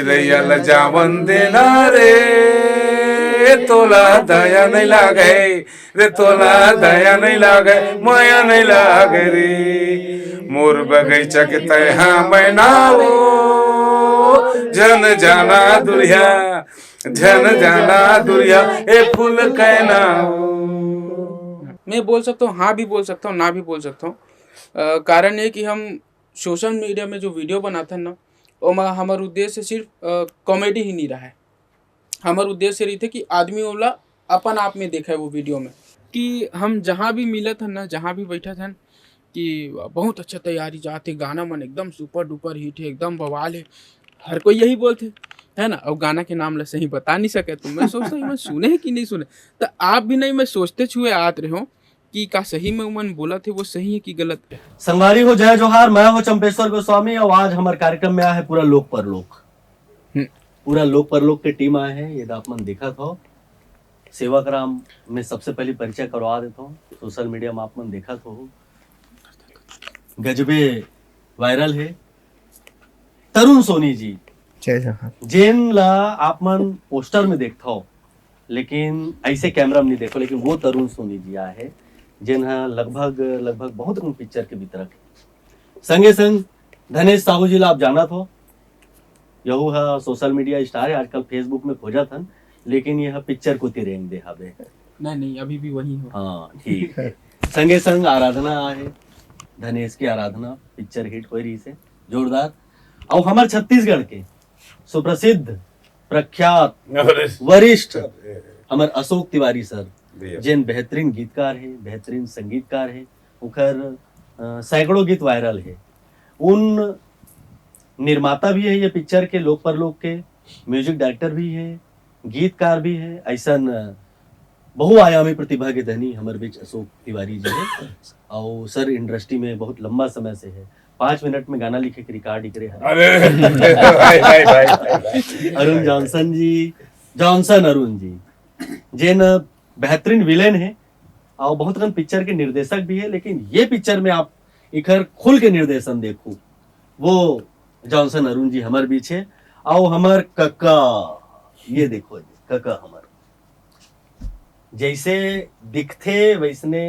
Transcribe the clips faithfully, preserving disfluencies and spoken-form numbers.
चिरैया ल जावन देना रे, तोला दया नहीं लागे रे, तोला दया नहीं लागे, माया नहीं लागे रे। मोर बगैचा के तैहा मैना वो, झन जाना दुरिहा, झन जाना दुरिहा, ए फूल कैना वो। मैं बोल सकता हूँ, हाँ भी बोल सकता हूँ, ना भी बोल सकता हूँ। अ, कारण ये कि हम सोशल मीडिया में जो वीडियो बनाथन ना, ओमा हमर उद्देश्य सिर्फ कॉमेडी ही नहीं रहा है। हमर उद्देश्य रहिथे कि आदमी ओला अपन आप में देखे वो वीडियो में, कि हम जहाँ भी मिलत हन ना, जहाँ भी बैठत हन, कि बहुत अच्छा तैयारी जात हे, गाना मन एकदम सुपर डुपर हिट हे, एकदम बवाल हे, हर कोई यही बोलथे, है ना। और गाना के नाम ला सही बता नहीं सके, तो मैं सोचता हूँ मैं सुने कि नहीं सुने। तो आप भी नहीं, मैं सोचते छुए आत रहे हो कि का सही में उमन बोलत हे वो सही है कि गलत है। संगवारी हो, जय जोहार। मैं हो चंपेश्वर गोस्वामी और आज हमारे कार्यक्रम में आया है पूरा लोक परलोक। हम्म। पूरा लोक परलोक के टीम आए हैं। ये आप मन देखत हो, सेवक राम में सबसे पहले परिचय करवा देता हूँ। सोशल मीडिया में आप मन देखत हो, गजबे वायरल है तरुण सोनी जी, जय जोहार। जेन ला आप मन पोस्टर में देखत हो, लेकिन ऐसे कैमरा में नहीं देखो, लेकिन वो तरुण सोनी जी आए है, जेन हा लगभग लगभग बहुत अकन पिक्चर के वितरक है। संगे संग धनेश साहू जी ला आप जानत हो, यहू हा सोशल मीडिया स्टार है, आजकल फेसबुक में खोजत हन, लेकिन यह पिक्चर कोती रेंग दे हवे। नहीं नहीं, अभी भी वही हो। हाँ, ठीक है। संगे संग आराधना आए है, धनेश की आराधना पिक्चर हिट हो रही से जोरदार। और हमार छत्तीसगढ़ के सुप्रसिद्ध, प्रख्यात, अरे, वरिष्ठ हमार अशोक तिवारी सर, भैया। जेन बेहतरीन गीतकार है, बेहतरीन संगीतकार है, उनकर अ, सैकड़ों गीत वायरल है। उन निर्माता भी है ये पिक्चर के, लोक परलोक के म्यूजिक डायरेक्टर भी है, गीतकार भी है। ऐसन अ, बहुआयामी प्रतिभा के धनी हमर बीच अशोक तिवारी जी है। और सर इंडस्ट्री में बहुत लंबा समय से है, पाँच मिनट में गाना लिखे के रिकॉर्ड ही करे हैं। अरे, भाई, भाई, भाई, भाई। अरुण जॉनसन जी, जॉनसन अरुण जी, जेन बेहतरीन विलेन है और बहुत कन पिक्चर के निर्देशक भी है, लेकिन ये पिक्चर में आप इखर खुल के निर्देशन देखू, वो जॉनसन अरुण जी हमार बीच है। और हमार कका, ये देखो जी, कका हमार जैसे दिखथे वैसने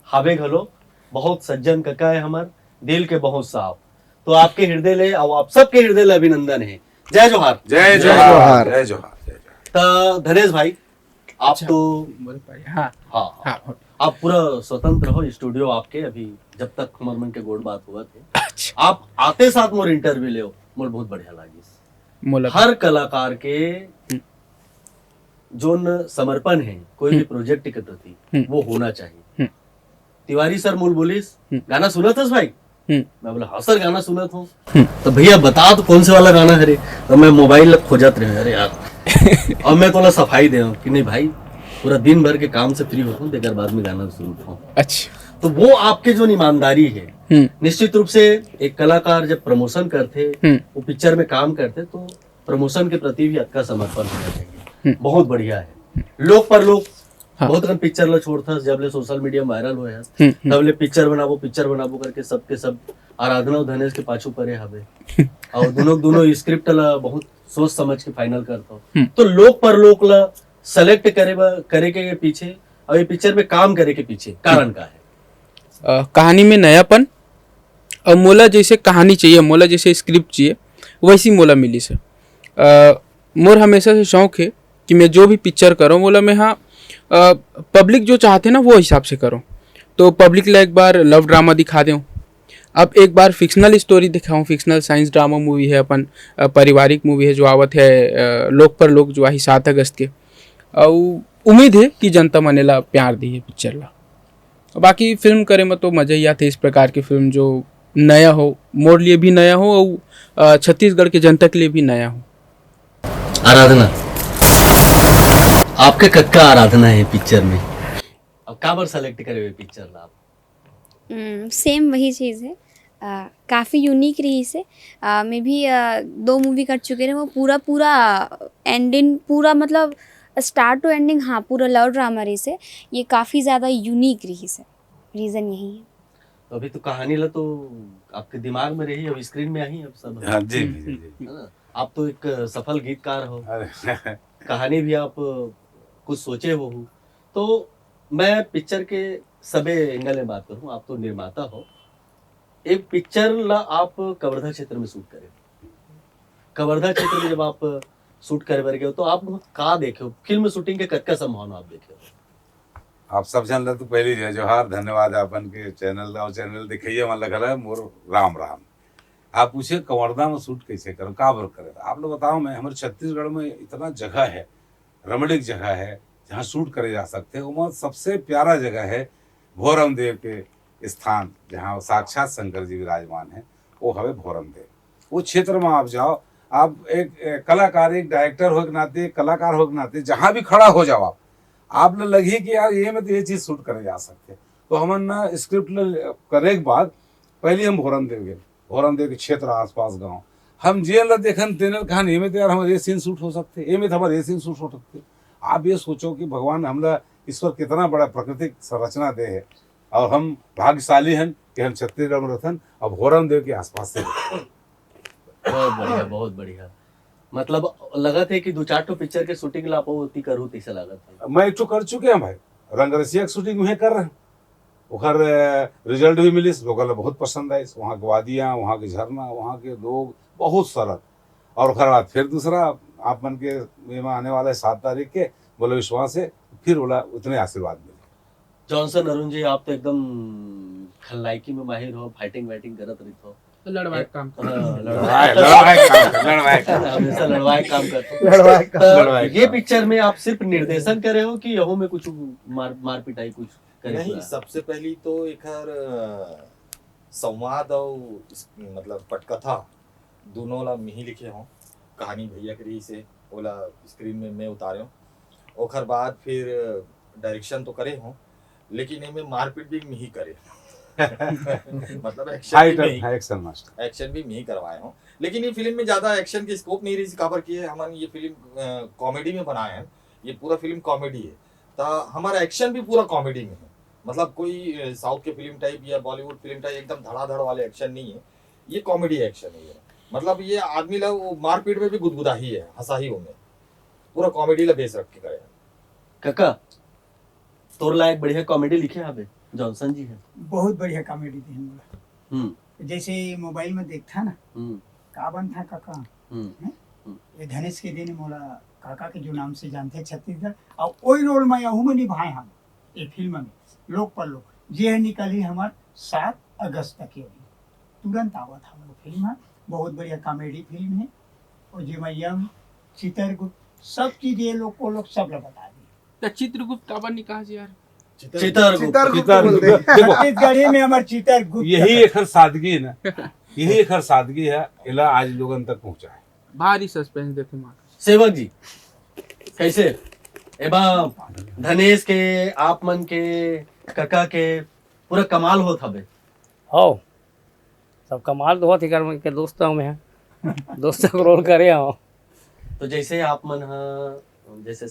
हावे घलो, बहुत सज्जन कका है हमार, दिल के बहुत साफ। तो आपके हृदय ले और आप सबके हृदय ले अभिनंदन है। जय जोहार। जय जोहार। जोहार, जय जोहार, जय जोहार। तो धनेश भाई, आप अच्छा। तो बोल पाए, हाँ। हाँ, हाँ। आप पूरा स्वतंत्र हो, स्टूडियो आपके, अभी जब तक हमार मन के गोठ बात हुआ थे, अच्छा। आप आते साथ मोर इंटरव्यू ले, मोर बहुत बढ़िया लागिस। मोला हर कलाकार के जोन समर्पण है कोई भी प्रोजेक्ट के प्रति, हम्म। वो होना चाहिए। हम्म। तिवारी सर मोला बोलिस, हम्म। गाना सुनत हस भाई? हम्म। मैं बोला, हाँ सर, गाना सुनत हूँ। हम्म। तो भैया बता तो कौन से वाला गाना है रे? तो मैं मोबाइल खोजत रहे, अरे यार। और मैं तोला सफाई दे कि नहीं भाई, पूरा दिन भर के काम से फ्री होता हूँ, तेकर बाद में गाना सुनता हूँ। अच्छा। तो वो आपके जो ईमानदारी है, हम्म। निश्चित रूप से एक कलाकार जब प्रमोशन करते, हम्म। वो पिक्चर में काम करते, तो प्रमोशन के प्रति भी आपका समर्पण होना चाहिए। हम्म। बहुत बढ़िया है। लोक परलोक, हाँ। बहुत कन पिक्चर ला छोड़ता, जब ले सोशल मीडिया में वायरल हुए हैं, हम्म, हम्म। तब ले पिक्चर बनाबो, पिक्चर बनाबो करके सबके सब आराधना और धनेश के पाछू परे हवे। और दोनों, दोनों स्क्रिप्ट ला बहुत सोच समझ के फाइनल करता हूँ। हम्म। तो लोक परलोक ला सेलेक्ट करे बा, करे के पीछे और ये पिक्चर में काम करे के पीछे कारण का है? अ, कहानी में नयापन, और मोला जैसे कहानी चाहिए, मोला जैसे स्क्रिप्ट चाहिए, वैसी मोला मिलिस हे। अ, मोर हमेशा से शौक है कि मैं जो भी पिक्चर करूँ, मोला मैं हाँ, अ, पब्लिक जो चाहते ना, वो हिसाब से करूँ। तो पब्लिक ला एक बार लव ड्रामा दिखा दें, अब एक बार फिक्शनल स्टोरी दिखाऊँ, फिक्शनल साइंस ड्रामा मूवी है अपन, अ, पारिवारिक मूवी है जो आवत है, अ, लोक परलोक, जो आही सात अगस्त के। और उम्मीद है कि जनता मन एला प्यार दी है पिक्चर ला। बाकी फिल्म करे में तो मजा ही आते, इस प्रकार की फिल्म जो नया हो, मोर लिए भी नया हो और, अ, छत्तीसगढ़ के जनता के लिए भी नया हो। आराधना, आपके कक्का आराधना है पिक्चर में, अब काबर सेलेक्ट करे हुए पिक्चर ला आप? सेम वही चीज़ है। काफ़ी यूनिक रही से। मैं भी अ, दो मूवी कर चुके रहे, वो पूरा पूरा एंडिंग, पूरा मतलब स्टार्ट टू एंडिंग, हाँ, पूरा लव ड्रामा रही से। ये काफ़ी ज़्यादा यूनिक रही से, रीज़न यही है। तो अभी तो कहानी ला तो आपके दिमाग में रही, अब स्क्रीन में आई अब सब। हाँ जी, जी, जी। है ना? आप तो एक सफल गीतकार हो, अरे कहानी भी आप कुछ सोचे हो, तो मैं पिक्चर के सबे एंगल में बात करूं, आप तो निर्माता हो, एक पिक्चर ला आप कवर्धा क्षेत्र में शूट करे, कवर्धा क्षेत्र में जब आप शूट करे बर गए हो तो आप वहाँ का देखे हो, फिल्म शूटिंग के कतका संभावना आप देखे हो? आप सब झन ला तो पहली जय जोहार, धन्यवाद आपन के चैनल और चैनल देखइया मन ला घला मोर राम राम। आप पूछे कवर्धा में शूट कैसे करो, का बर करे? आप लोग बताओ, मैं हमारे छत्तीसगढ़ में इतना जगह है, रमणीक जगह है जहाँ शूट करे जा सकते हैं। वो सबसे प्यारा जगह है भोरम देव के स्थान, जहाँ साक्षात शंकर जी विराजमान है, वो हवे भोरम देव। वो क्षेत्र में आप जाओ, आप एक, एक कलाकार, एक डायरेक्टर हो के नाते, एक कलाकार हो के नाते जहाँ भी खड़ा हो जाओ आप, आप ल लगही कि यार ये में तो ये चीज शूट करे जा सकते। तो हमन ना स्क्रिप्ट ल करे के बाद पहले हम भोरम देव गए, भोरम देव के क्षेत्र आसपास गांव, हम जेन ला देखन तेन ल कहन, ये में तो यार हमारे ये सीन शूट हो सकते, ये में तो हमारे ये सीन शूट हो सकते। आप ये सोचो कि भगवान हमला ईश्वर कितना बड़ा प्राकृतिक संरचना दे है और हम भाग्यशाली हन कि हम छत्तीसगढ़ में रहथन और भोरम देव के आसपास से रहथन। बहुत बढ़िया, बहुत बढ़िया। मतलब लगत है कि दो चार ठो पिक्चर के शूटिंग ला आप ओती करू तैसे लगत है। मैं एक ठो कर चुके हैं भाई, रंगरसिया की शूटिंग उहें कर रहे हैं। ओकर रिजल्ट भी मिलिस, लोगन ला बहुत पसंद आइस। वहाँ के वादियाँ, वहाँ के झरना, वहाँ के लोग बहुत सरल। और ओकर बाद फिर दूसरा आप मन के एमा आने वाला है सात तारीख के, बोले विश्वास है, फिर बोला उतने आशीर्वाद मिले। जॉनसन अरुण जी, आप तो एकदम खलनायकी में माहिर हो, फाइटिंग वाइटिंग करत रहित हो। लड़वाए के काम। हाँ, लड़वाए लड़वाए, लड़वाए काम कर, लड़वाए काम। हमेशा लड़वाए काम करते हो। लड़वाए का तो लड़वाए ये काम। पिक्चर में आप सिर्फ निर्देशन करे हो कि यहू में कुछ मार मार पिटाई कुछ करे नहीं, हुआ? सबसे पहली तो एकर अ, संवाद और इस- मतलब पटकथा दोनों ला मिही लिखे हों। कहानी भैया के रही से ओला स्क्रीन में मैं उतारे हों। ओकर बाद फिर डायरेक्शन तो करे हों, लेकिन एमे मारपीट भी मिही करे। मतलब एक्शन भी फाइटर मिही, है, एक्शन मास्टर। एक्शन भी मिही करवाए हों। लेकिन ये फिल्म में ज्यादा एक्शन की स्कोप नहीं रही, काबर कि हमन ये फिल्म कॉमेडी में बनाए हैं। ये पूरा फिल्म कॉमेडी है, तो हमारा एक्शन भी पूरा कॉमेडी में है। मतलब कोई साउथ के फिल्म टाइप या बॉलीवुड फिल्म टाइप एकदम धड़ाधड़ वाले एक्शन नहीं है, ये कॉमेडी एक्शन है। ये मतलब ये आदमी ला वो मारपीट में भी गुदगुदा ही है, हंसा ही हमें। पूरा कॉमेडी ला बेस रख के करे हैं। काका, तोर ला एक बढ़िया कॉमेडी लिखे हवे, जॉनसन जी है। बहुत बढ़िया कॉमेडी देहे मोला। हम्म। जैसे मोबाइल में देखथा ना, हम्म। का बनथा काका, हम्म। ये धनेश के दिन मोला काका के जो नाम से जानथे छत्तीसगढ़, और वही रोल में अहू में निभाए हम ये फिल्म में, लोक परलोक, जे है निकली हमार सात अगस्त तक ये। तुरंत आवत हवे वो फिल्म है, बहुत बढ़िया कॉमेडी फिल्म है। और जेमा यम, चित्रगुप्त, सब चीज ये लोग को लोग सब ला बता दी। तो चित्रगुप्त काबर नहीं कहा यार? चित्रगुप्त। चित्रगुप्त चित्रगुप्त। बोलते हैं। देखो, छत्तीसगढ़ी में हमार चित्रगुप्त यही है। एकर सादगी है ना, यही एकर सादगी है, एला आज लोगन तक पहुँचाए। भारी सस्पेंस देते मार। सेवक जी, कैसे एबा धनेश के, आप मन के, काका के पूरा कमाल होत हवे। हो, सब कमाल तो होत ही कर के दोस्त हमें हैं। दोस्त को रोल करे हो। तो जैसे आप मन ह, जैसे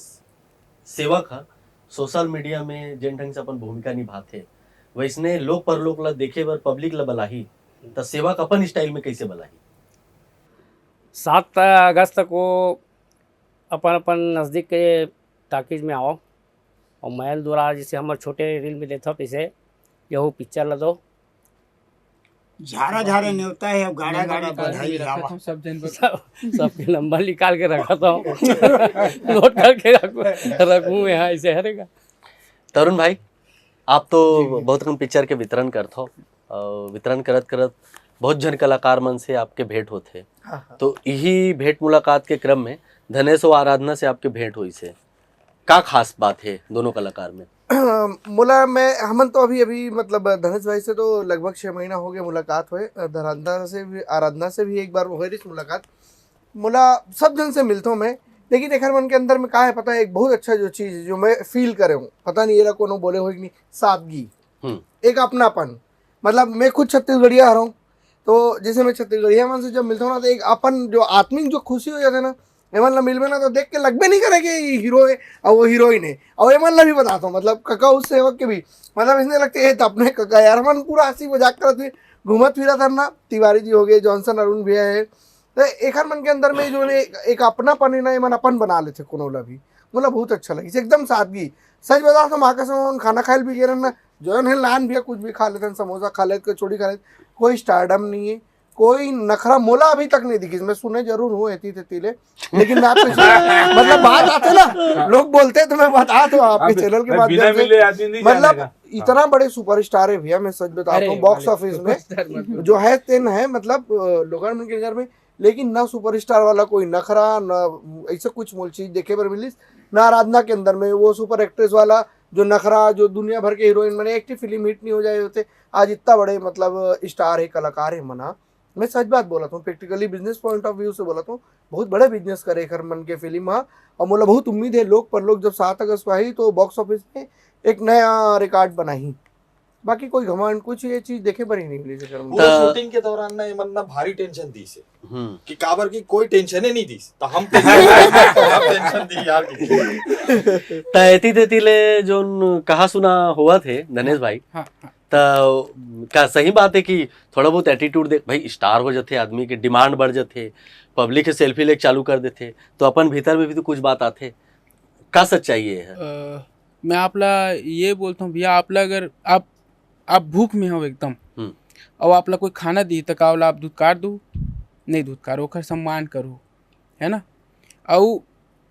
सेवक ह सोशल मीडिया में जेन ढंग से अपन भूमिका निभाथे, वैसने लोक परलोक ला देखे बर पब्लिक ला बलाही, त सेवक अपन स्टाइल में कैसे बलाही? सात अगस्त को अपन अपन नज़दीक के टाकीज में आओ और मैल द्वारा जैसे हमारे छोटे रील में देखा तैसे यहू पिक्चर ला दो। झारा झारा नेवता है, अब गाड़ा गाड़ा निकाल के बधाई रखा लावा। था सब जन बर। सब सबके नंबर निकाल के रखा था। नोट करके रखू रखू मैं यहाँ ऐसे हरेगा। तरुण भाई, आप तो बहुत कम पिक्चर के वितरण करत हो, और वितरण करत करत बहुत जन कलाकार मन से आपके भेंट होत है। हाँ, हाँ। तो यही भेंट मुलाकात के क्रम में धनेश और आराधना से आपके भेंट हुई से, का खास बात है दोनों कलाकार में? मोला, मैं, हमन तो अभी अभी मतलब धनेश भाई से तो लगभग छः महीना हो गया मुलाकात हुए। धराधना से भी, आराधना से भी एक बार होए रही मुलाकात। मोला सब जन से मिलता हूँ मैं, लेकिन एकर मन के अंदर में का है पता है, एक बहुत अच्छा जो चीज़ जो मैं फील करे हूँ, पता नहीं एला कोनो बोले हो कि नहीं, सादगी, हम्म। एक अपनापन। मतलब मैं खुद छत्तीसगढ़िया हरऊँ, तो जैसे मैं छत्तीसगढ़िया मन से जब मिलता हूँ ना, तो एक अपन जो आत्मिक जो खुशी हो जाता है ना, एमन ला मिलबे ना तो देख के लगबे नहीं करे कि ये हीरो है और वो हीरोइन है, और एमन ला भी बताता हूँ, मतलब कका उस सेवक के भी, मतलब इसने लगते ये तो अपने कका यार, मन पूरा हंसी मजाक करत हुए घूमत फिरत हर ना। तिवारी जी हो गए, जॉनसन अरुण भैया है, तो एखर मन के अंदर में जो एक, एक अपनापन है ना, ये मन अपन बना लेथे कोनो ला भी। मोला बहुत अच्छा लगिस, एकदम सादगी। सच बता तो माँ कसम, खाना खाए ल भी गे रहन ना, जो है नान भैया कुछ भी खा लेते हैं, समोसा खा लेते, कचौड़ी खा लेते, कोई स्टारडम नहीं है, कोई नखरा मोला अभी तक नहीं दिखिस। मैं सुने जरूर हूँ एती तेती ले, लेकिन मैं आपको मतलब बात आते ना, लोग बोलते हैं तो मैं बता तो आपके अब चैनल के भाई, माध्यम बिना से मिले आदमी नहीं मतलब जानेगा। इतना बड़े सुपरस्टार है भैया, मैं सच बताता अरे हूँ बॉक्स भाई, ऑफिस में सुपरस्टार मत बोलो। जो है तेन है मतलब अ, लोगन मन के नजर में, लेकिन ना सुपरस्टार वाला कोई नखरा, ना ऐसा कुछ मोल चीज देखे बर मिलिस, ना आराधना के अंदर में वो सुपर एक्ट्रेस वाला जो नखरा, जो दुनिया भर के हीरोइन मने एक फिल्म हिट नहीं हो जाए होते, आज इतना बड़े मतलब स्टार है, कलाकार है मना। मैं सच बात बोलत हूँ, practically business point of view से बोलत हूँ, बहुत बड़े बिजनेस करे एखर मन के फिल्म हा। और मोला बहुत उम्मीद है लोक परलोक जब सात अगस्त को आही तो बॉक्स ऑफिस में एक नया रिकॉर्ड बनाही। बाकी कोई घमंड कुछ ये चीज देखे बर ही नहीं मिली एखर मन। पूरा त- शूटिंग के दौरान ना ये मन ना भारी टेंशन दी से हम्म। कि काबर की कोई टेंशन ही नहीं दी, तो हम टेंशन दी यार की। त एती तेती ले जोन कहा सुना होवत हे धनेश भाई, हाँ, हाँ। त का सही बात है कि थोड़ा बहुत एटीट्यूड देख भाई, स्टार हो जाते आदमी के, डिमांड बढ़ जाते, पब्लिक के सेल्फी लेके चालू कर देते, तो अपन भीतर में भी तो कुछ बात आते। का सच्चाई है? अ, मैं आपला ये बोलता हूँ भैया, आपला अगर आप आप भूख में हो एकदम, हम्म। और आपला कोई खाना दी तो का ओला आप धुतकार दू? नहीं धुतकार, ओखर सम्मान करो, है ना? अउ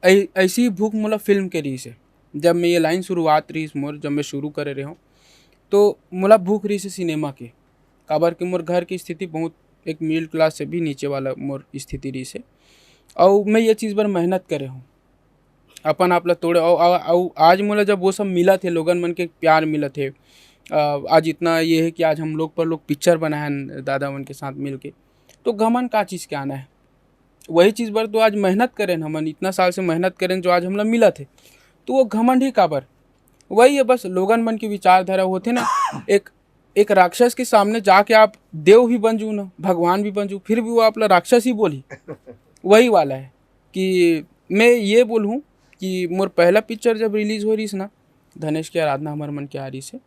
ऐ- ऐसी भूख मोला फिल्म के रही से, जब मैं ये लाइन शुरुआत रही मोर, जब मैं शुरू करे रहे हूँ, तो मोला भूख रही से सिनेमा के, काबर के मोर घर की स्थिति बहुत एक मिडिल क्लास से भी नीचे वाला मोर स्थिति रही से, और मैं ये चीज़ बर मेहनत करे हूँ, अपन आप ला तोड़े। अउ, अउ, अउ आज मोला जब वो सब मिलत हे, लोगन मन के प्यार मिलत हे, अ, आज इतना ये है कि आज हम लोक परलोक पिक्चर बनाए हन दादा मन के साथ मिल के, तो घमंड का चीज़ के आना है? वही चीज़ बर तो आज मेहनत करेन हमन, इतना साल से मेहनत करेन जो आज हमला मिलत हे, तो वो घमंड ही काबर? वही है बस, लोगन मन के विचारधारा होथे ना, एक एक राक्षस के सामने जाके आप देव भी बन जू ना, भगवान भी बन जू, फिर भी वो आप ला राक्षस ही बोली। वही वाला है कि मैं ये बोलूँ कि मोर पहला पिक्चर जब रिलीज हो रही ना, धनेश की आराधना हमर मन के आ रही से,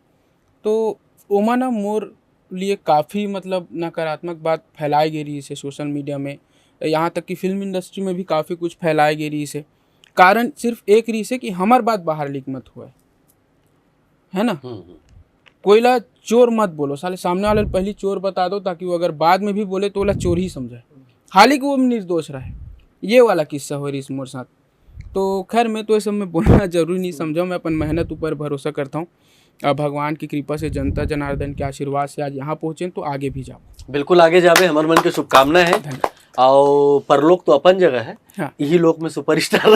तो ओमा ना मोर लिए काफ़ी मतलब नकारात्मक बात फैलाए गई रही से सोशल मीडिया में, यहाँ तक कि फिल्म इंडस्ट्री में भी काफ़ी कुछ फैलाए गई रही से। कारण सिर्फ एक रही से कि हमार बात बाहर लीक मत हुआ, है ना? हम्म, हम्म। कोई ला चोर मत बोलो, साले सामने वाले ला पहली चोर बता दो, ताकि वो अगर बाद में भी बोले तो ओला चोर ही समझे, हालांकि वो निर्दोष रहे। ये वाला किस्सा हो रही मोर साथ। तो खैर, मैं तो ये सब में बोलना जरूरी नहीं समझा, मैं अपन मेहनत ऊपर भरोसा करता हूँ। अब भगवान की कृपा से, जनता जनार्दन के आशीर्वाद से आज यहाँ पहुँचे तो आगे भी जाओ। बिल्कुल आगे जाबे, हमर मन के शुभकामना है। धन्यवाद। आओ, परलोक तो अपन जगह है, हाँ। यही लोक में सुपरस्टार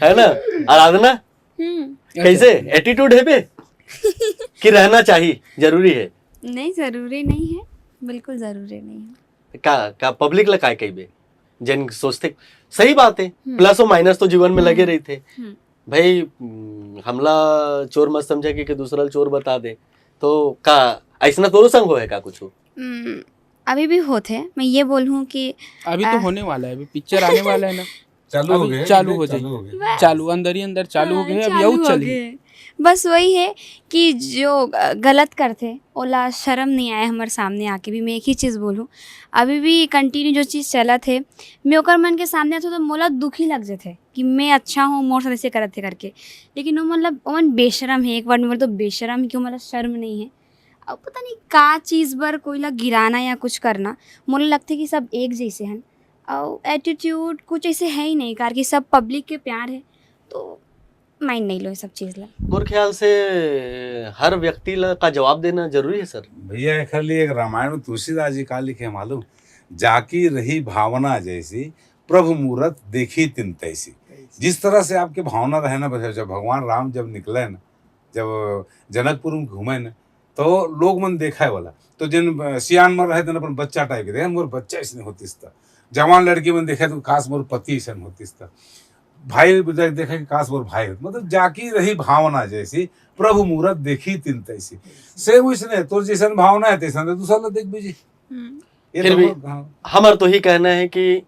है ना आराधना? हम्म। कैसे एटीट्यूड है बे कि रहना चाहिए, जरूरी है? नहीं, जरूरी नहीं है, बिल्कुल जरूरी नहीं है। का का पब्लिक ला काय कहिबे? जन सोचते सही बात है, हम्म। प्लस और माइनस तो जीवन में लगे रहिथे। हम्म। भाई, हम्म, हमला चोर मत समझा के, के दूसरा ला चोर बता दे, तो का ऐसना तोरो संग होए का कुछ? हम्म, अभी भी होथे। मैं ये बोलूँ कि अभी तो आ- होने वाला है, अभी पिक्चर आने वाला है ना। चालू हो अभी गए, चालू हो चालू जाएगी। हो गए। चालू, अंदर ही अंदर चालू हो हाँ, गए, अभी चालू आउट हो चली। गए। बस वही है कि जो अ, गलत करथे, ओला शर्म नहीं आए हमर सामने आके भी। मैं एक ही चीज़ बोलूँ, अभी भी कंटिन्यू जो चीज़ चलत हे, मैं ओकर मन के सामने आथों तो मोला दुखी लग जथे कि मैं अच्छा हूँ, मोर साथ ऐसे करत हे करके। लेकिन वो मतलब ओमन बेशरम है, एक वर्ड में बोले तो बेशरम है कि ओमन ला शर्म नहीं है। अब पता नहीं का चीज़ बर कोई ला गिराना या कुछ करना, मोला लगथे कि सब एक जैसे हन। और एटीट्यूड कुछ ऐसे है ही नहीं, कारण कि सब पब्लिक के प्यार है, तो माइंड नहीं लो ये सब चीज़ ला। मोर ख्याल से हर व्यक्ति ला का जवाब देना जरूरी है सर। भैया, एखर लिए एक रामायण में तुलसीदास जी का लिखे मालूम, जाकी रही भावना जैसी, प्रभु मूरत देखी तिन तैसी। जिस तरह से आपके भावना रहे ना, जब भगवान राम जब निकले ना, जब जनकपुर में घूमे ना, तो लोग मन देखा है वाला, तो जिन अ, सियान मन रहे तेन अपन बच्चा टाइप के देखे, मोर बच्चा इसने होतिस त, जवान लड़की मन देखे तो काश मोर पति ऐसन होतिस त, भाई देखे कि काश मोर भाई होत, मतलब जाकी रही भावना जैसी, प्रभु मूरत देखी तिन तैसी। से वैसने तोर जैसन भावना है तैसन तो दूसरा ला देख बीजी। हम्म। ये फिर तो भी हम- हाँ। हमार तो ही कहना है कि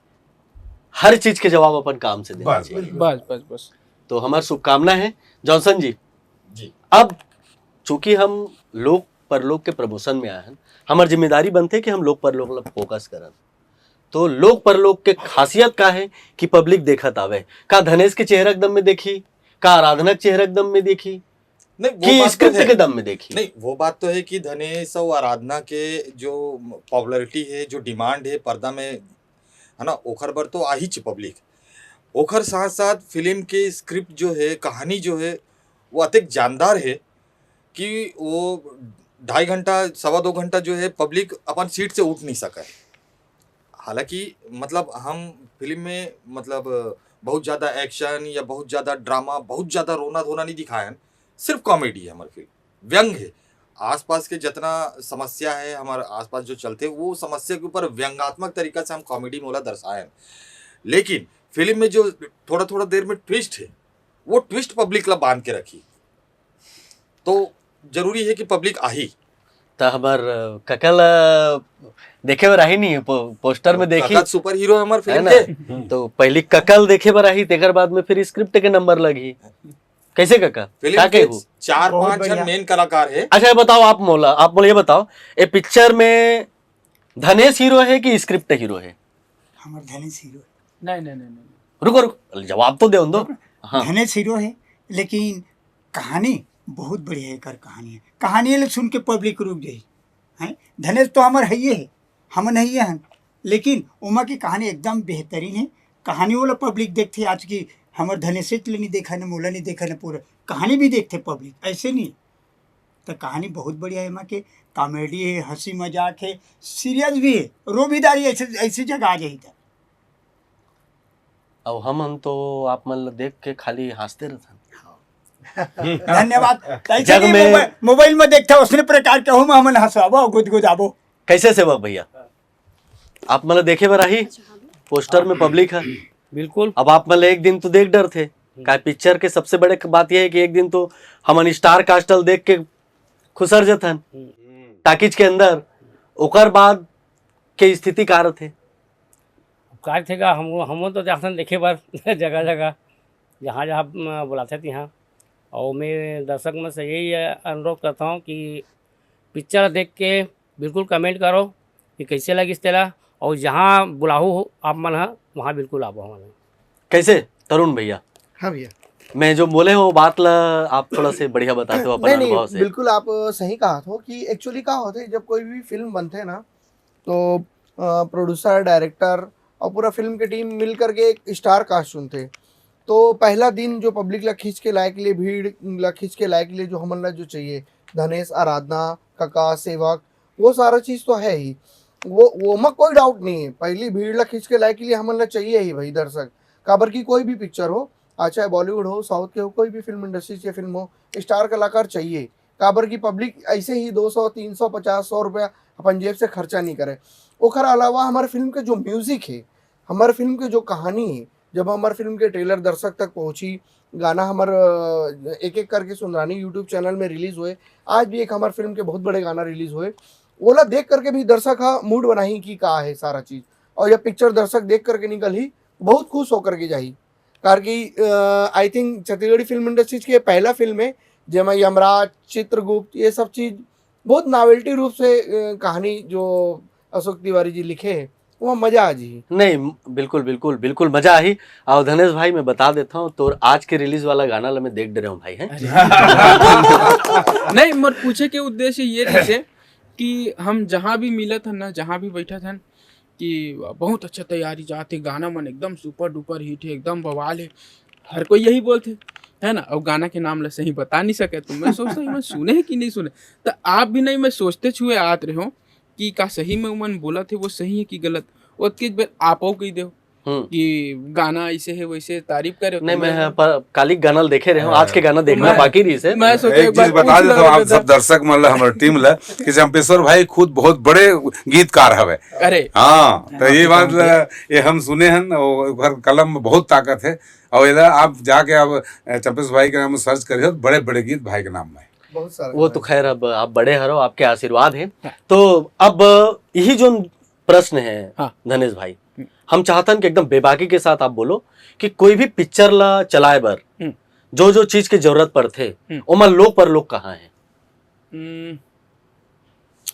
हर चीज के जवाब अपन काम से देना बस, चाहिए। बस। बस बस बस। तो हमार शुभकामना है जॉनसन जी। जी। अब चूंकि हम लोक परलोक के प्रमोशन में आए हैं, हमार जिम्मेदारी बनते कि हम लोक परलोक ला फोकस करन। तो लोक परलोक के खासियत का है कि पब्लिक देखत आवे? का धनेश के चेहरा के दम में देखी, का आराधना के चेहरा के दम में देखी, नहीं, वो कि बात तो स्क्रिप्ट है। के दम में देखी? नहीं, वो बात तो है कि धनेश और आराधना के जो पॉपुलैरिटी है, जो डिमांड है पर्दा में, है ना, ओखर बर तो आहीच पब्लिक। ओखर साथ साथ फिल्म के स्क्रिप्ट जो है, कहानी जो है, वो अतेक जानदार है कि वो ढाई घंटा, सवा दो घंटा जो है, पब्लिक अपन सीट से उठ नहीं सके। हालांकि मतलब हम फिल्म में मतलब बहुत ज़्यादा एक्शन या बहुत ज़्यादा ड्रामा, बहुत ज़्यादा रोना धोना नहीं दिखाए हैं, सिर्फ कॉमेडी है हमारी फिल्म, व्यंग है। आसपास के जितना समस्या है हमारे आसपास जो चलते हैं, वो समस्या के ऊपर व्यंगात्मक तरीका से हम कॉमेडी में ओला दर्शाए हैं। लेकिन फिल्म में जो थोड़ा थोड़ा देर में ट्विस्ट है, वो ट्विस्ट पब्लिक ला बांध के रखी, तो जरूरी है कि पब्लिक आही। त हमर अ, कका ल देखे बर आही नहीं, पो, पोस्टर में देखी, कका सुपर हीरो है हमारे है फिल्म ना? के। तो पहली कका ल देखे बर आही, तेकर बाद में फिर स्क्रिप्ट के नंबर लगही। कैसे कका? फिल्म का के कहू? चार बहुत पांच झन बढ़िया। मेन कलाकार है। अच्छा, ये बताओ आप मोला, आप मोला ये बताओ, ये पिक्चर में धनेश हीरो है कि स्क्रिप्ट हीरो है? हमर धनेश हीरो है। नहीं नहीं नहीं नहीं। रुको रुको, जवाब तो दे दो। हाँ। धनेश हीरो है, लेकिन कहानी बहुत बढ़िया है। कर कहानी है, कहानी ले सुन के पब्लिक रुक जाई। हैं, धनेश तो हमर हइये है, हम नहीं है, लेकिन ओमा की कहानी एकदम बेहतरीन है। कहानी वाला पब्लिक देखते आज की हमर धनेश ले नहीं देखा न, मोला नहीं देखा न, पूरा कहानी भी देखते पब्लिक, ऐसे नहीं। तो कहानी बहुत बढ़िया है, एमा के कॉमेडी है, हंसी मजाक है, सीरियस भी है, रोबीदारी ऐसे ऐसी जगह आ जाई था। अब हम हम तो आप मन ल देख के खाली हंसते रहथन। धन्यवाद। ऐसे जग नहीं में मोबाइल, मोबाइल में देखता उसने प्रकार के हम हमन हंसाबो, गुदगुदाबो। कैसे सेवक भैया, आप मन ल देखे बर आही, पोस्टर में पब्लिक है। बिल्कुल। अब आप मन ल एक दिन तो देख डरथे, का पिक्चर के सबसे बड़े बात यह है कि एक दिन तो हमन स्टार कास्ट ल देख के खुसर जथन टाकीज के अंदर, ओकर बाद के स्थिति का रथे? का थे का हम हम तो जाथन देखे बर जगह जगह, जहाँ जहाँ अ, बुलाथे तिहाँ। और मैं दर्शक मन से यही अ, अनुरोध करता हूँ कि पिक्चर देख के बिल्कुल कमेंट करो कि कैसे लगिस तेला, और जहाँ बुलाहू हो आप मन ह वहाँ बिल्कुल आबो हमन। कैसे तरुण भैया, हाँ भैया। मैं जो बोले हो बात ला आप थोड़ा से बढ़िया बताते हो अपने नहीं नहीं, अनुभव से। बिल्कुल आप सही कहा हो कि एक्चुअली का होते, जब कोई भी फिल्म बनते ना, तो प्रोड्यूसर, डायरेक्टर और पूरा फिल्म की टीम मिल करके एक स्टार कास्ट चुनते। तो पहला दिन जो पब्लिक ला खींच के लाए के लिए, भीड़ ला खींच के लाए के लिए जो हमन ला जो चाहिए, धनेश, आराधना, कका, सेवक, वो सारा चीज तो है ही। वो वो में कोई डाउट नहीं है, पहली भीड़ ला खींच के लाए के लिए हमन ला चाहिए ही भाई दर्शक। काबर की कोई भी पिक्चर हो, आज चाहे बॉलीवुड हो, साउथ के हो, कोई भी फिल्म इंडस्ट्री के फिल्म हो, स्टार कलाकार चाहिए। काबर की पब्लिक ऐसे ही दो सौ, तीन सौ, पचास, सौ रुपया अपन जेब से खर्चा नहीं करे। ओकर अलावा हमारे फिल्म के जो म्यूजिक है, हमारे फिल्म के जो कहानी है, जब हमारे फिल्म के ट्रेलर दर्शक तक पहुंची, गाना हमार अ, एक एक करके सुंदरानी यूट्यूब चैनल में रिलीज हुए, आज भी एक हमारे फिल्म के बहुत बड़े गाना रिलीज हुए, ओला देख करके भी दर्शक हा मूड बनाही कि का है सारा चीज। और यह पिक्चर दर्शक देख करके निकल ही बहुत खुश होकर के जाही। कार कि I think Chhattisgarhi film industries के पहला फिल्म है जेमा यमराज, चित्रगुप्त, ये सब चीज बहुत नॉवेल्टी रूप से अ, कहानी जो अशोक तिवारी जी लिखे है, वो मजा आ जी। नहीं, बिल्कुल बिल्कुल बिल्कुल मजा आही। और धनेश भाई, मैं बता देता हूँ, तो आज के रिलीज वाला गाना ला मैं देख डरे हूँ भाई, है। नहीं, मोर पूछे के उद्देश्य ये रहिसे कि हम जहाँ भी मिलत हन ना, जहाँ भी बैठत हन, कि बहुत अच्छा तैयारी जात है, गाना मन एकदम सुपर डुपर हिट है, एकदम बवाल है, हर कोई यही बोलथे, है ना? और गाना के नाम ला सही बता नहीं सके, तो मैं सोचता हूँ, मैं सुने है कि नहीं सुने। तो आप भी नहीं, मैं सोचते छुए आत रहे हो कि का सही में उमन बोलत है वो सही है कि गलत। ओतके बेर आपो कही देव हम्म। कि गाना ऐसे है वैसे तारीफ करे, नहीं, तो मैं मैं पर काली गाना ल देखे रहे हो, आज के गाना देखना मैं- बाकी रही से। मैं सोचे एक एक बार चीज बता पूछ देता लो हूँ आप बेटा। सब दर्शक मन ला, हमर टीम ला, कि चंपेश्वर भाई खुद बहुत बड़े गीतकार हवे। अरे हाँ, तो ये बात ला, ये हम सुने हन, ओकर कलम में बहुत ताकत है। और इधर आप जाके अब चंपेश भाई के नाम सर्च करिए, बड़े बड़े गीत भाई के नाम में। बहुत सारा वो तो खैर अब आप बड़े हरो, आपके आशीर्वाद है। तो अब यही जो प्रश्न है हाँ। धनेश भाई, हम चाहतन कि एकदम बेबाकी के साथ आप बोलो कि कोई भी पिक्चर ला चलाए बर हम्म। जो जो चीज की जरूरत पड़थे, हम्म। ओमा लोक परलोक कहाँ है? हम्म,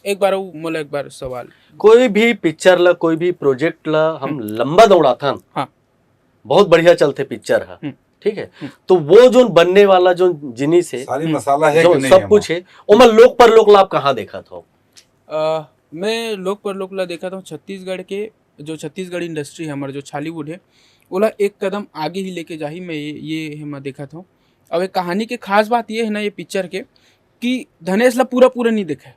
एक बार वो मोला एक बार सवाल। कोई भी पिक्चर ला, कोई भी प्रोजेक्ट ला हम लंबा दौड़ाथन, हाँ। बहुत बढ़िया चलथे पिक्चर ह, हम्म। ठीक है। तो वो जो बनने वाला जो जिनिस है, सारी मसाला है जो कि नहीं सब है कुछ है, ओमा लोक परलोक ला आप कहाँ देखत हो? अ, मैं लोक परलोक ला देखत हूँ छत्तीसगढ़ के, जो छत्तीसगढ़ इंडस्ट्री है हमार, जो छॉलीवुड है, ओला एक कदम आगे ही लेके जाही, मैं ये ये एमा देखत हूँ। अब एक कहानी के खास बात ये है ना ये पिक्चर के, कि धनेश ला पूरा पूरा नहीं देखे,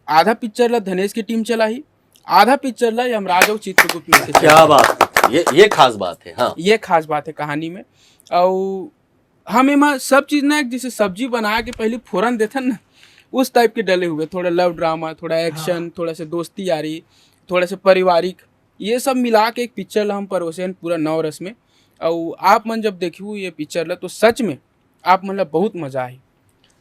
आधा पिक्चर ला धनेश की टीम चलाही, आधा पिक्चर ला यमराज और चित्रगुप्त में से क्या बात है, ये ये खास बात है। हाँ, ये खास बात है कहानी में। और हम एमा सब चीज ना, जैसे सब्जी बना के पहले फोरन देथन ना, उस टाइप के डले हुए, थोड़ा लव ड्रामा, थोड़ा एक्शन, थोड़ा सा दोस्ती यारी, थोड़ा सा पारिवारिक, ये सब मिला के एक पिक्चर ला हम परोसे हन पूरा नौ रस में। और आप मन जब देखू ये पिक्चर ला तो सच में आप मन ला बहुत मजा आई।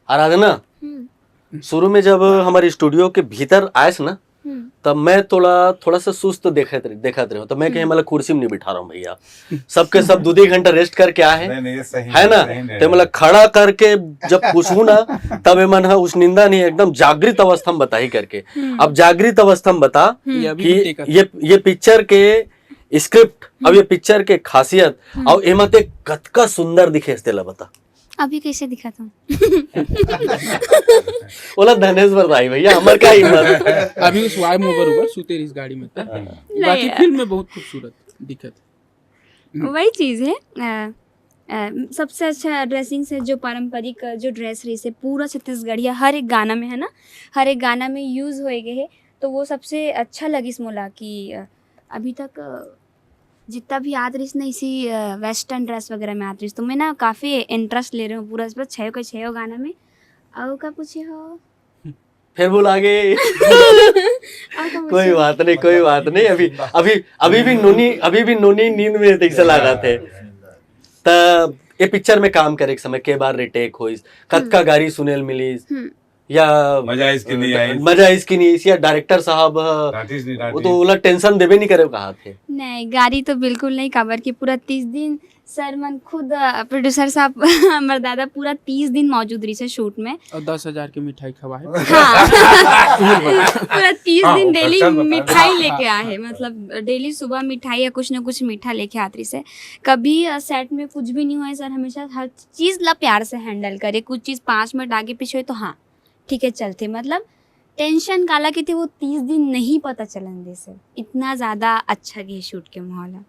आराधना, हम्म। शुरू में जब हमारे स्टूडियो के भीतर आयस ना, हम्म। तब मैं थोड़ा थोड़ा सा सुस्त देखत रह, देखत रहे, तो मैं कहे, मतलब कुर्सी में नहीं बिठा रहा हूँ भैया, सबके सब दो दो घंटा रेस्ट करके आए हैं, नहीं, नहीं, ये सही है ना? सही नहीं तो मतलब खड़ा करके जब पूछू ना, तब ये मन है उस निंदा नहीं, एकदम जागृत अवस्था में बताही करके। हम्म। अब जागृत अवस्था में बता हम्म। ये अभी कि भी देखत ये ये पिक्चर के स्क्रिप्ट, अब ये पिक्चर के खासियत, हम्म। और एमा ते कतका सुंदर दिखे तेला बता। अभी कैसे दिखाता हूँ? ओला धनेश बताई भैया, हमर का हिम्मत। अभी उस वाई मोवर ऊपर सूते रहिस गाड़ी में त। नहीं बाकी यार। फिल्म में बहुत खूबसूरत दिखत। वही चीज़ है। अ, अ, सबसे अच्छा ड्रेसिंग से जो पारंपरिक, अ, जो ड्रेस रहिस है पूरा छत्तीसगढ़िया हर एक गाना में, है ना, हर एक गाना में यूज़ होए गए है, तो वो सबसे अच्छा लगिस मोला कि, अ, अभी तक, अ, जितना भी आत रहिस ना इसी, अ, वेस्टर्न ड्रेस वगैरह में आत रहिस, तो मैं ना काफ़ी इंटरेस्ट ले रहे हूँ पूरा इस पर छयो के छयो गाना में। और का पूछे हो? फिर भुला गए। और का कोई पूछे? बात नहीं, कोई बात नहीं। अभी अभी अभी भी नोनी, अभी भी नोनी नींद में तैसे लगा थे। त ये पिक्चर में काम करे के समय के बार रिटेक होइस, कतका गारी सुनेल मिलिस, हम्म। या मजा इसकी नहीं आई। मजा इसकी नहीं, या डायरेक्टर साहब ह, डांटिस नहीं वो डांटिस। तो ओला टेंशन देबे नहीं करे कहा थे। नहीं, गारी तो बिल्कुल नहीं, काबर कि पूरा तीस दिन सर मन खुद, अ, प्रोड्यूसर साहब, हमर दादा पूरा तीस दिन मौजूद रहिस हे शूट में। और दस हजार की मिठाई खवाए। हाँ। पूरा तीस हाँ, दिन वो डेली खर्चा बता। मिठाई लेके आए हैं, मतलब डेली सुबह मिठाई या कुछ ना कुछ मीठा लेके आत रहिस हे। कभी, अ, सेट में कुछ भी नहीं हुआ है सर, हमेशा हर चीज ला प्यार से हैंडल करे। कुछ चीज पाँच मिनट आगे पीछे हुई तो हाँ ठीक है चलते, मतलब टेंशन काला के थे वो तीस दिन नहीं पता चलन दिस हे, इतना ज्यादा अच्छा गे शूट के माहौल है।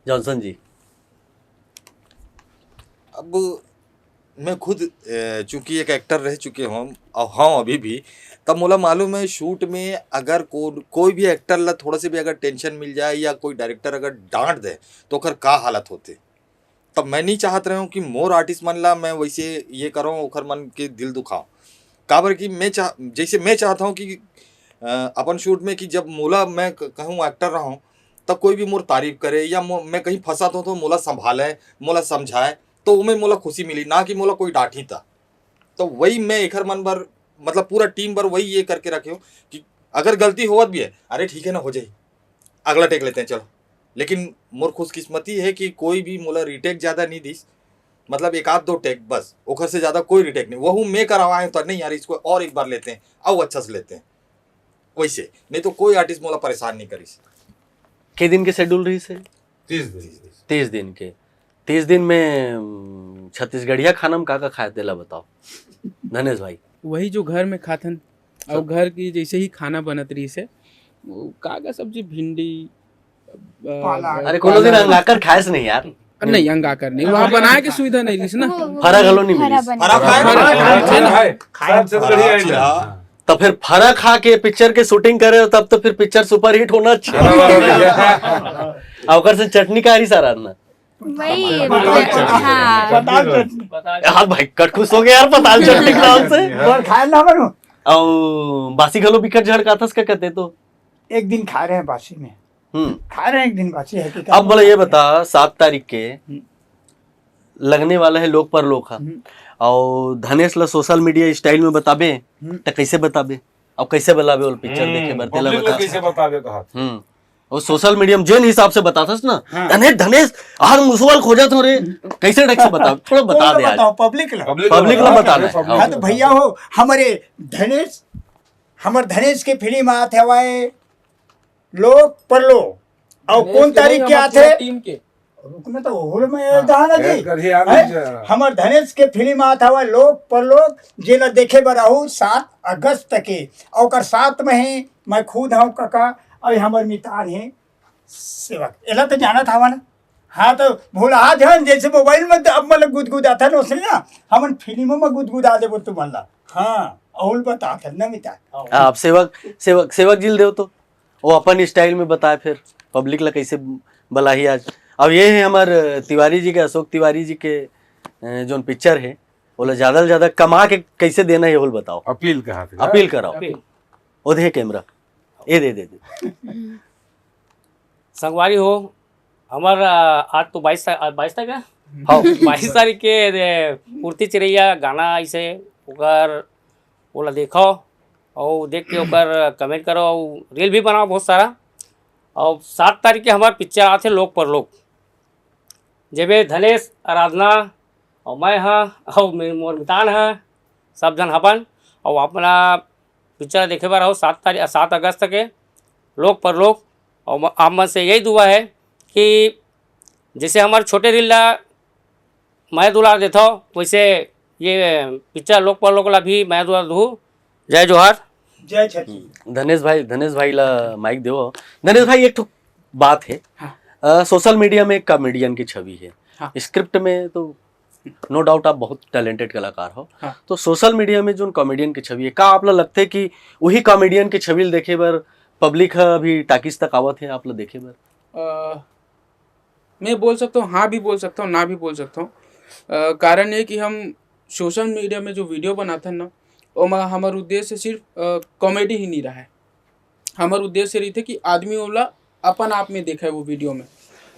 जॉनसन जी, अब मैं खुद, अ, चूंकि एक एक्टर रह चुके हूँ और हाँ अभी भी, तब मोला मालूम है शूट में अगर को, कोई भी एक्टर ला थोड़ा से भी अगर टेंशन मिल जाए या कोई डायरेक्टर अगर डांट दे तो ओकर का हालत होते। तब मैं नहीं चाहत रहे हूँ कि मोर आर्टिस्ट मन ला मैं वैसे ये करूँ, ओखर मन के दिल दुखाऊँ। काबर कि मैं चाह जैसे मैं चाहता हूँ कि, अ, अपन शूट में कि जब मोला मैं क- कहूँ एक्टर रहूँ, तब कोई भी मोर तारीफ करे या मो, मैं कहीं फंसा तो, तो मोला संभाले, मोला समझाए, तो ओमे मोला खुशी मिली, ना कि मोला कोई डांटी था। तो वही मैं एखर मन बर, मतलब पूरा टीम बर वही ये करके रखे हूँ कि अगर गलती होवत भी है, अरे ठीक है ना, हो जाए, अगला टेक लेते हैं, चलो। लेकिन मोर खुशकिस्मती है कि कोई भी मोला रिटेक ज्यादा नहीं दिस, मतलब एक आध दो टेक बस, ओखर से ज्यादा कोई रिटेक नहीं। वहू मैं करवाए तो नहीं यार, इसको और एक बार लेते हैं, आओ अच्छा से लेते हैं, वैसे। नहीं तो कोई आर्टिस्ट मोला परेशान नहीं करिस। के दिन के शेड्यूल रहिस हे? तीस दिन। तीस दिन के। तीस दिन में, हम्म, छत्तीसगढ़िया खाना में का का खाए तेला बताओ धनेश भाई। वही जो घर में खाथन और घर की जैसे ही खाना बनत रहिस हे, वो का का सब्जी, भिंडी, अ, पालक। अरे कोनो दिन अंगाकर खाएस नहीं यार। नहीं, अंगाकर नहीं, वहाँ बनाए के सुविधा नहीं रहिस ना। वो- वो फरा घलो नहीं फरा मिलिस। बना। फरा खाए? फरा खाए? फरा खाए? फरा खाए? सबसे बढ़िया अच्छा। आइटम। तो फिर फरा खा के पिक्चर के शूटिंग करे तब तो फिर पिक्चर सुपरहिट होना चाहिए। और ओकर से चटनी का रहिस आराधना। वही पताल चटनी। हाँ। पताल चटनी। यार भाई कट खुश हो गया यार पताल चटनी के नाम से। बर खाए ना बनू। और बासी घलो बिकट झड़काथस का कहते तो। एक दिन खा रहे हैं बासी में, हम्म। खा रहे हैं एक दिन बासी है कि अब बोले ये बता, सात तारीख के लगने वाला है लोक परलोक हा। हम्म। और धनेश ला सोशल मीडिया स्टाइल में बताबे, हम्म। त कैसे बताबे? अब कैसे बताबे? और पिक्चर देखे बर तेला पब्लिक बता। ला कैसे बताबे कहा? हम्म। और सोशल मीडिया में जेन हिसाब से बताथस ना, हाँ। धनेश, धनेश, आज मुसवा ल खोजत हों रे, कैसे ढंग से बता, थोड़ा बता दे आज। बताओ पब्लिक ला। पब्लिक ला बता दे। हाँ तो भैया हो, हमारे धनेश हमर धनेश के फिल्म आत हवय लोक परलोक, अउ धनेश कौन के तारीख नहीं, के हमर आत पूरा है? टीम के। रुकना तो होल में हाँ, जाना जी। ऐड कर ही आ हैं? गई। हमर धनेश के फिल्म आत हवय लोक परलोक, जेला देखे बर आहू सात अगस्त के। अउ ओकर साथ में ही मैं खुद हूँ कका, अउ हमर मितान है सेवक। एला तो जानत हवा ना? हाँ, तो भुला जान, जैसे मोबाइल में तो अब मतलब गुदगुदाथन, ओसने ना हमन फिल्मों में गुदगुदा देबो तुमन ला। हाँ, अउल बताथन ना मितान। हाँ, आप सेवक, सेवक, सेवक जी ल देव तो वो अपन स्टाइल में बताए, फिर पब्लिक ला कैसे बलाही आज। अब ये है हमर तिवारी जी के, अशोक तिवारी जी के, अ, जोन पिक्चर है, ओला ज्यादा ले ज्यादा कमा के कैसे देना है, ओला बताओ। अपील कहा था। अपील कराओ। अपील। ओ दे कैमरा, ए दे, दे, दे। संगवारी हो, हमर, अ, आज तो बाईस ता-, आज बाईस तारीख है? हाँ। बाईस तारीख के, ए, कुर्ती चिरैया गाना ऐसे ओकर, ओला देखो और देख के ओकर कमेंट करो और रील भी बनाओ बहुत सारा। और सात तारीख के हमार पिक्चर आथे लोक परलोक, जेमे धनेश, आराधना और मैं हा और मे-, मोर मितान हा, सब झन हवन। और अपना पिक्चर देखे बर आओ सात तारीख, सात अगस्त के लोक परलोक। और म-, आप मन से यही दुआ है कि जैसे हमार छोटे रील ला मया दुलार देथव, वैसे ये पिक्चर लोक परलोक ला भी मया दुलार दू। जय जोहार। जय छत्तीसगढ़। धनेश भाई, धनेश भाई ला माइक देवो। धनेश भाई, एक ठो बात है, हाँ। अ, सोशल मीडिया में एक कॉमेडियन की छवि है, हाँ। स्क्रिप्ट में तो नो डाउट आप बहुत टैलेंटेड कलाकार हो, हाँ। तो सोशल मीडिया में जोन कॉमेडियन की छवि है, का आप ला लगथे कि वही कॉमेडियन की छवि ल देखे बर पब्लिक ह अभी टाकीज तक आवत है आप ला देखे बर? अ, मैं बोल सकता हूँ, हाँ भी बोल सकता हूँ, ना भी बोल सकता हूँ। अ, कारण ये कि हम सोशल मीडिया में जो वीडियो बनाथन ना, ओमा हमर उद्देश्य सिर्फ, अ, कॉमेडी ही नहीं रहा है। हमर उद्देश्य रहिथे कि आदमी ओला अपन आप में देखे वो वीडियो में।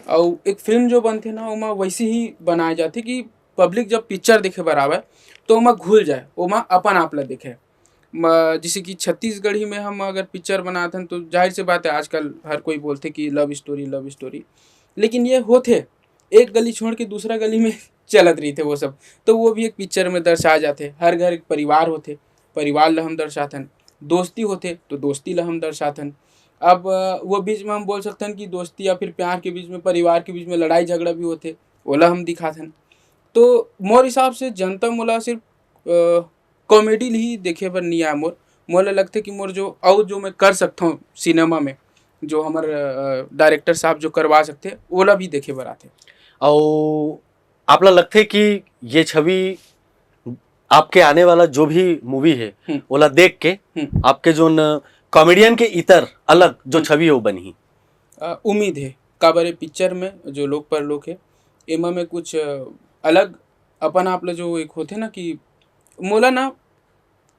अउ एक फिल्म जो बनथे ना, ओमा वैसे ही बनाए जाथे कि पब्लिक जब पिक्चर देखे बर आवय, तो ओमा घुल जाए, ओमा अपन आप ला देखे। म-, जैसे कि छत्तीसगढ़ी में हम अगर पिक्चर बनाथन, तो जाहिर सी बात है, आजकल हर कोई बोलथे कि लव स्टोरी, लव स्टोरी। लेकिन ये होथे, एक गली छोड़ के दूसरा गली में चलत रहिथे वो सब, तो वो भी एक पिक्चर में दर्शा जाथे। हर घर एक परिवार होथे, परिवार ला हम दर्शाथन, दोस्ती होथे तो दोस्ती ला हम दर्शाथन। अब, अ, वो बीच में हम बोल सकथन कि दोस्ती या फिर प्यार के बीच में, परिवार के बीच में लड़ाई झगड़ा भी होथे, ओला हम दिखाथन। तो मोर हिसाब से जनता मोला सिर्फ, अ, कॉमेडी ल ही देखे बर नहीं आय मोर। मोला लगथे कि मोर जो अउ जो मैं कर सकथौं सिनेमा में, जो हमर, अ, डायरेक्टर साहब जो करवा सकथे, ओला भी देखे बर आथे। अउ आप ला लगथे कि ये छवि आपके आने वाला जो भी मूवी है, हम्म। ओला देख के हम्म। आपके जोन कॉमेडियन के इतर अलग जो हम्म। छवि है, वो बनही? अ, उम्मीद है, काबर ये पिक्चर में जो लोक परलोक है, एमा में कुछ, अ, अलग अपन आप ला जो एक होथे ना कि मोला ना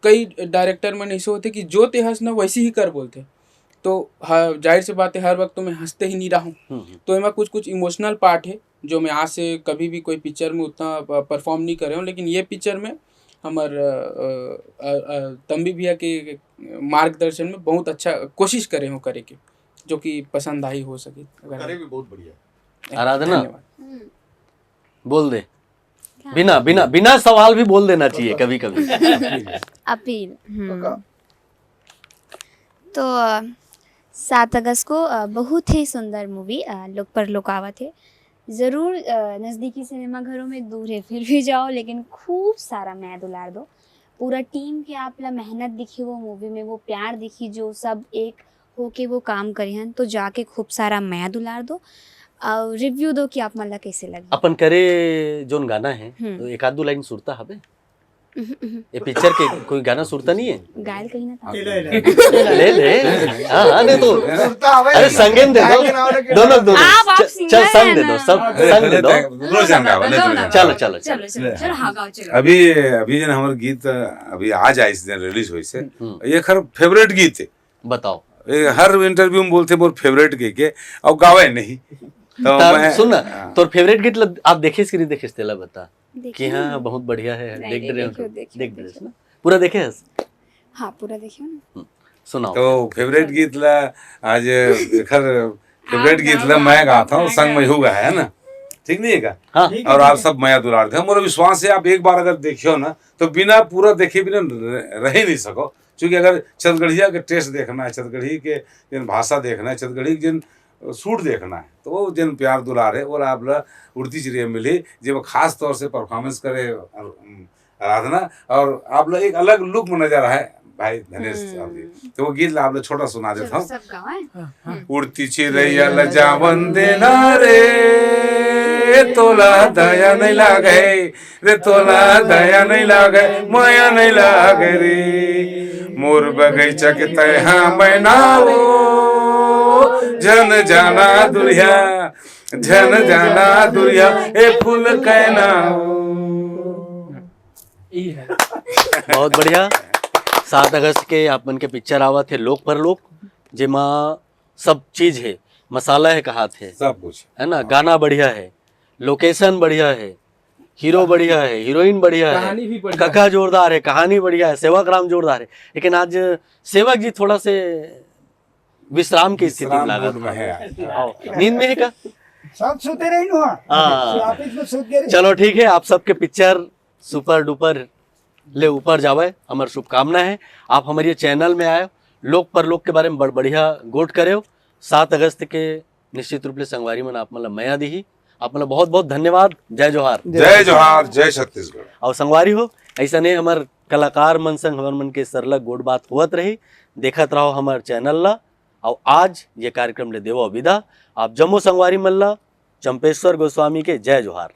कई डायरेक्टर मन ऐसे होथे कि जो ते हंस ना वैसे ही कर बोलथे। तो ह-, जाहिर सी बात है, हर वक्त तो मैं हंसते ही नहीं रहूं। हम्म, हम्म। तो एमा कुछ-कुछ इमोशनल पार्ट है, जो मैं आज से कभी भी कोई पिक्चर में उतना प-, परफॉर्म नहीं करे हूं, लेकिन ये पिक्चर में हमर, अ, अ, अ, अ, तंबी भैया के मार्गदर्शन में बहुत अच्छा कोशिश करे हूं करे के, जो कि पसंद आई हो सके। अगर करे भी बहुत बढ़िया। आराधना। धन्यवाद। हम्म। बोल दे। क्या? बिना, बिना, बिना सवाल भी बोल देना चाहिए कभी-कभी। अपील। हम्म। तो, अ, सात अगस्त को, अ, बहुत ही सुंदर मूवी, अ, लोक परलोक आवत है। जरूर, अ, नजदीकी सिनेमा घरों में दूर है, फिर भी जाओ, लेकिन खूब सारा मया दुलार दो। पूरा टीम के आप ला मेहनत दिखी वो मूवी में, वो प्यार दिखी जो सब एक होके वो काम करिहन, तो जाके खूब सारा मया दुलार दो और रिव्यू दो कि आप मन ला कैसे लगी। अपन करे जोन गाना है, हम्म। तो एक आध दो लाइन सुरता हबे? उहुं, उहुं। ये पिक्चर के कोई गाना सुरता नहीं है? गायल कहीं ना था। ले, ले। हाँ, हाँ, नहीं तो। सुरता हवे अरे, नहीं। संगेन दे दो। गायल के नाम रखे। दोनों, दोनों। आप, आप च-, सिंगर चल, संग है दे ना। दो, सब अरे, संग दे दो। दोनों जन गाओ, ले, दोनों जन। चलो, चलो, चलो। चलो, चलो, चलो, हाँ, गाओ, चलो। अभी, अभी जन हमर गीत, अभी आज आइस दिन रिलीज होइस हे। हम्म। ये खर फेवरेट गीत है। बताओ। ये हर इंटरव्यू में बोलथे, "मोर फेवरेट के, के," अउ गावे नहीं। तो तार, मैं सुन ना, हाँ। तोर फेवरेट गीत ल-, आप देखे कि नहीं देखे, तेला बता। देखे कि हाँ, नहीं। बहुत बढ़िया है, नहीं, देख नहीं, रहे हो, देखो, देखो, देख रहे हो देखो। ना? पूरा देखे हस? हाँ, पूरा देखे हूँ ना। हम्म, सुनाओ। तो फेवरेट गीत ला आज एखर फेवरेट आप गीत गाओ, ला मैं आप गाता हूँ, गाओ, संग में आप हूँ गाया है ना, ठीक नहीं है का? हाँ। ठीक है, और आप ठीक है। सब मया दुलार दे। मोर विश्वास है, आप एक बार अगर देखियो ना, तो बिना पूरा देखे बिना रह, रह ही नहीं सको। चूँकि अगर छत्तीसगढ़िया के टेस्ट देखना है, छत्तीसगढ़ी के जिन भाषा देखना है, छत्तीसगढ़ी के जिन सूट देखना है, तो वो जिन प्यार दुलार है, वो आप ला उड़ती चिरैया मिली, जेमा खास तौर से परफॉर्मेंस करे आराधना, और आप ला एक अलग लुक में नजर आए भाई धनेश साहब जी। तो वो गीत ला आप ला छोटा सुना देता हूँ। सब गावाए। उड़ती चिरैया ल जावन देना रे, तोला दया नहीं लागे रे, तोला दया नहीं लागे, मया नहीं लागे रे। मोर बगैचा के तैहा मैना ओ, झन जाना दुरिहा, झन जाना दुरिहा, ए फूल कैना ओ। बहुत बढ़िया। सात अगस्त के आप मन के पिक्चर आवत हे लोक परलोक, जेमा सब चीज हे, मसाला हे, कहात हे, सब कुछ। है ना? गाना बढ़िया हे, लोकेशन बढ़िया हे, हीरो बढ़िया हे, हीरोइन बढ़िया हे, कहानी भी बढ़िया। कका जोरदार हे, कहानी बढ़िया हे, सेवक राम जोरदार हे। लेकिन आज सेवक जी थोड़ा से विश्राम की स्थिति में विश्राम लागत mood में है आज। आओ, नींद में है का? सब सुते रही नु। हाँ। ऑफिस में सुत गए। चलो ठीक है, आप सबके पिक्चर सुपर डुपर ले ऊपर जावे, हमर शुभकामना है। आप हमारे चैनल में आए, लोक परलोक के बारे में बड़ बढ़िया गोठ करे। सात अगस्त के निश्चित रूप ले संगवारी मन आप मन ला मया दीही। आप मन ला बहुत बहुत धन्यवाद। जय जोहार। जय जोहार, जय छत्तीसगढ़। और संगवारी हो, ऐसा नहीं हमर कलाकार मन संग हमर मन के सरलग गोठ बात होवत रही। देखत रहो हमर चैनल ला। और आज ये कार्यक्रम ले देवो विदा। आप जम्मो संगवारी मन ला चंपेश्वर गोस्वामी के जय जोहार।